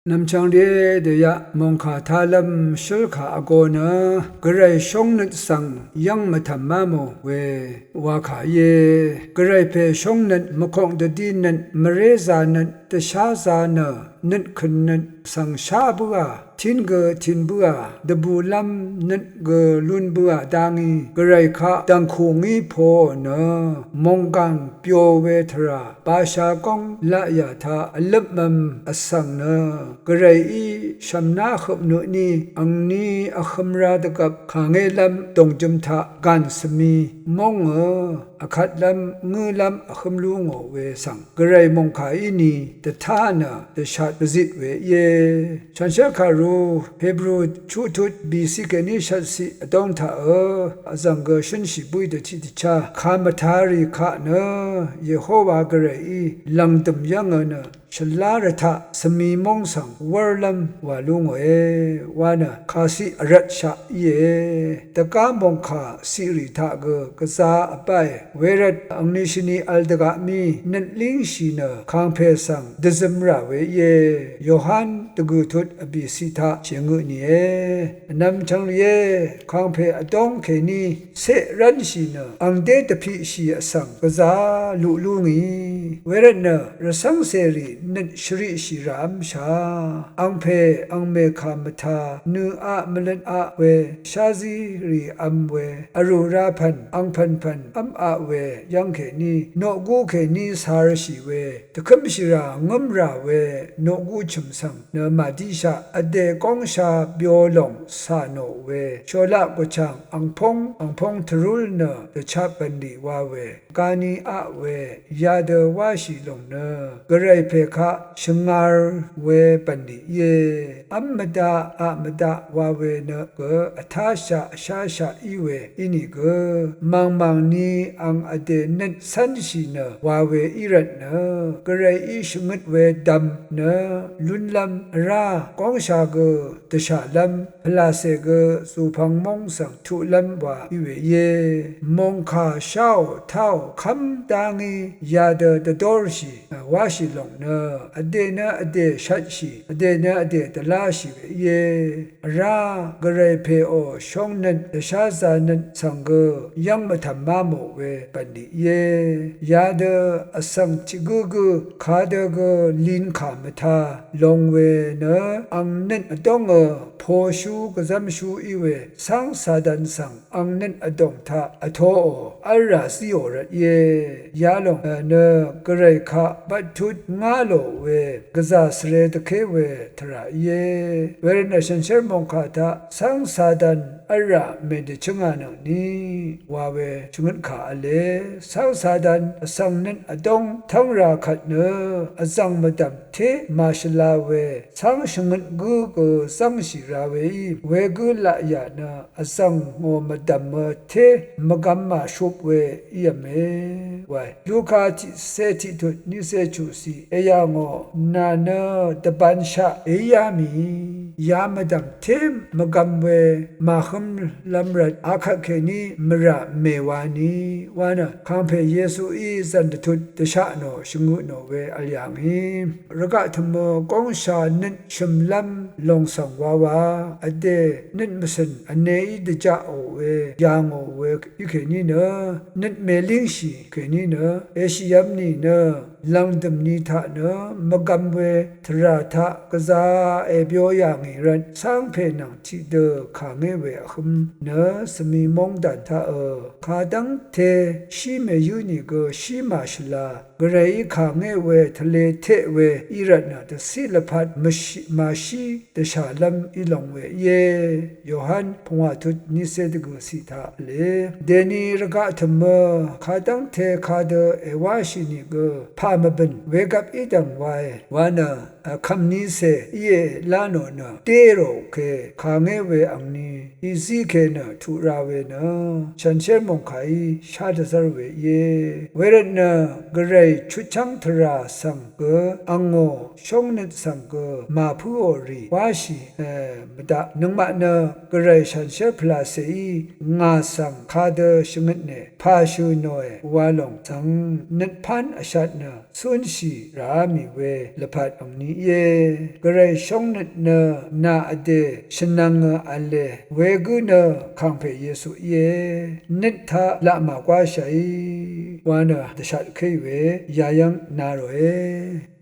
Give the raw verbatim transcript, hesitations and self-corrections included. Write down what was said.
Nv̀mchvng rìé dèyaq mòngkà talv́m shǿlkà vgō nø, Gvray shóngnøt svng yv́ng mvtv̀m má mò we wakà íe. Gvray pè shóngnøt, mvkok dvdínøt, mvrézānøt, dvsházānø, nøt kø̀nnøt svng shá bǿà, tín gø tin bǿà, dvbùlv́m nøt gø lún bǿà dá ngí, Gvray kaq dv̀ngkù ngí poò nø, mònggàng byo we tvrà, basha góng laqyà taq vløpmvm vsvng nø, Gvrayí shv̀mná høpnø tní, angní vhø̄m rá dvgvp kàngélv́m dòngjøm taq gàn svmi móngø, vkvtlv́m ngǿlv́m vhǿm lú ngò we svng, Gvray mòngkà íni dvtá nø dvshat dvzit we íe. Shànshér kàru Hebru chuqtut bìciq kèní shvtciq vdóng taqø, vzv̀ng gø shǿnshì bǿì dø tiqdvchá kà mvtā rì kaq nø, Yehowa Gvrayí lv̀ngdø̀m yv́ngø nø, shvlá rvtaq svmi móng svng wv́rlv́m wà lú ngòe, wa nø kàciq vrvtshaq íe. Dvgá mòngkà ciqrì taq gø gvzā vbáe, wervt angni shvni vl dvgaq mí nøt língshì nø kàngpè svng dvzøm rà we íe. Yohan dvgø̀ tut vbìciq taq shèngø nìe. Vnvm chvng rìé, kàngpè vdóng kèní ceq rv́nshì nø, angdé dvpiqshì vsvng gvzá luq lú ngì. Wervtnø rvcv́ngcèrì nøt shvriqshì ràv́mshà, angpè angmè kà mvtā nø aq mvløt aq we, shází rì vm we, vrù rā pv̀n angpv̀npv̀n v́m aq we yv́ng kèní, noqgú kèní carshì we, dvkǿmshì rà ngǿm rà we, noqgú chø̀m svng nø màdíshaq, vdè góngsha byo lòng cà nò we, sholaq gvchàng angpóng angpóng tvrúl nø dvchap bv̀nlì wa we, gani aq we, yadø wáshì lòng nø, Gvray pè kaq shvngar we bv̀nlì íe. V́m mvdaq aq mvdaq wa we nø gø vtáshaq vsháshaq í we ínìgø, màngmàng ni ang vdè nøt cv́nshì nø wa we í rvtnø, Gvrayí shvngøt we dvm nø lúnlv́m vrá, góngsha gø dvshàlv́m, pvlàcè gø zùpvng móng svng tuqlv́m wa í we íe. Mòngkà sháò táò kv́m dá ngí yadø dvdórshì wáshì lòng nø, vdè nø vdè shvtshì, vdè nø vdè dvláshì we íe. Vrá, Gvray pèò shóngnøt dvsházānøt svng gø yv́ng mvtv̀m má mò we bv̀nlì íe. Yadø vsvng tiq gǿgǿ kadø gø lin kà mvtā long we nø, ang nøt vdóngø poshú gvzv́mshú í we cáng Satan svng ang nøt vdòng taq vtoò v́lrà zíò rvt íe. Yalòng nø Gvray kaq bvttut ngá lò we gvzà svre dvké we tvrà íe. Wervtnø shànshér mòngkà taq cáng Satan v́lrà mèdvchǿngā nøngni wa we shvngøt kà v̄le. Cáng Satan vsvng nøt vdóng tv́ng ra kvt nø vzv̀ng mvdv̀m té màshvla we cáng shvngøt gǿ gø zv́ngshì ra weí wegǿ laqyà nø vzv̀ng ngò mvdv̀mø té mvgvm màshup we ív̄me wae. Luka tiqcé tiqtut nícé chuqciq èyà ngò nà nø dvbanshaq èíá mì ya mvdv̀m té mvgvm we màhǿmlv́m rvt akvt kèní mvrà mèwani wa nø kàngpè Yesuí zv̀n dvtut dvsha nò shvngø nò we vl yà ngì. Rvgaq tø̀mø góngsha nøt shø̀mlv́m lòng svng wawa vdè nøt mvcø̀n vneí dvjaqò we yà ngò we í kèní nø nøt mèlíngshì kèní nø èshìvm nìnø lv̀ngdø̀m ni taq nø mvgvm we tvrà taq gvzā èbyo yà ngì rvt cángpè nvng tiqdø kàngé we vhǿm nø svmi móngdàn taqø kadv́ngte shí mèyǿ nìgø shí màshvla Gvrayí kàngé we tvlē teq we í rvtnø dvciq lvpat mvshi màshí dvshàlv́m í long we íe. Yohan pungwà tut nícé dvgø̀ ciq taq v̄le. Dèni rvgaq tø̀mø kadv́ngte kadø èwáshì nìgø pà mvbø̀n wegvp í dv̀ng wae wa nø vkv̀m nícè íe lá nò nø dérò ke kàngé we angni ìzí ke nø tuq ra we nø shànshér mòngkàí shá dvzv́r we íe. Wervtnø Gvray chutchv́ng tvrà svng gø angò shóngnøt svng gø màpǿò rì wáshì e mvdaq nøngmaq nø Gvray shànshér pvlàcèí ngà svng kadø shvngøtne pà shø̀ nòe wa lòng svng nøt pán vshat nø cúnshì ràá mì we lvpat angni íe. Gvray shóngnøt nø nà vdè shvnvngø v̄le, wegǿ nø kàngpè Yesu íe. Nøt taq laq màgwáshàí wa nø dvshatkéì we yayv́ng na ròe.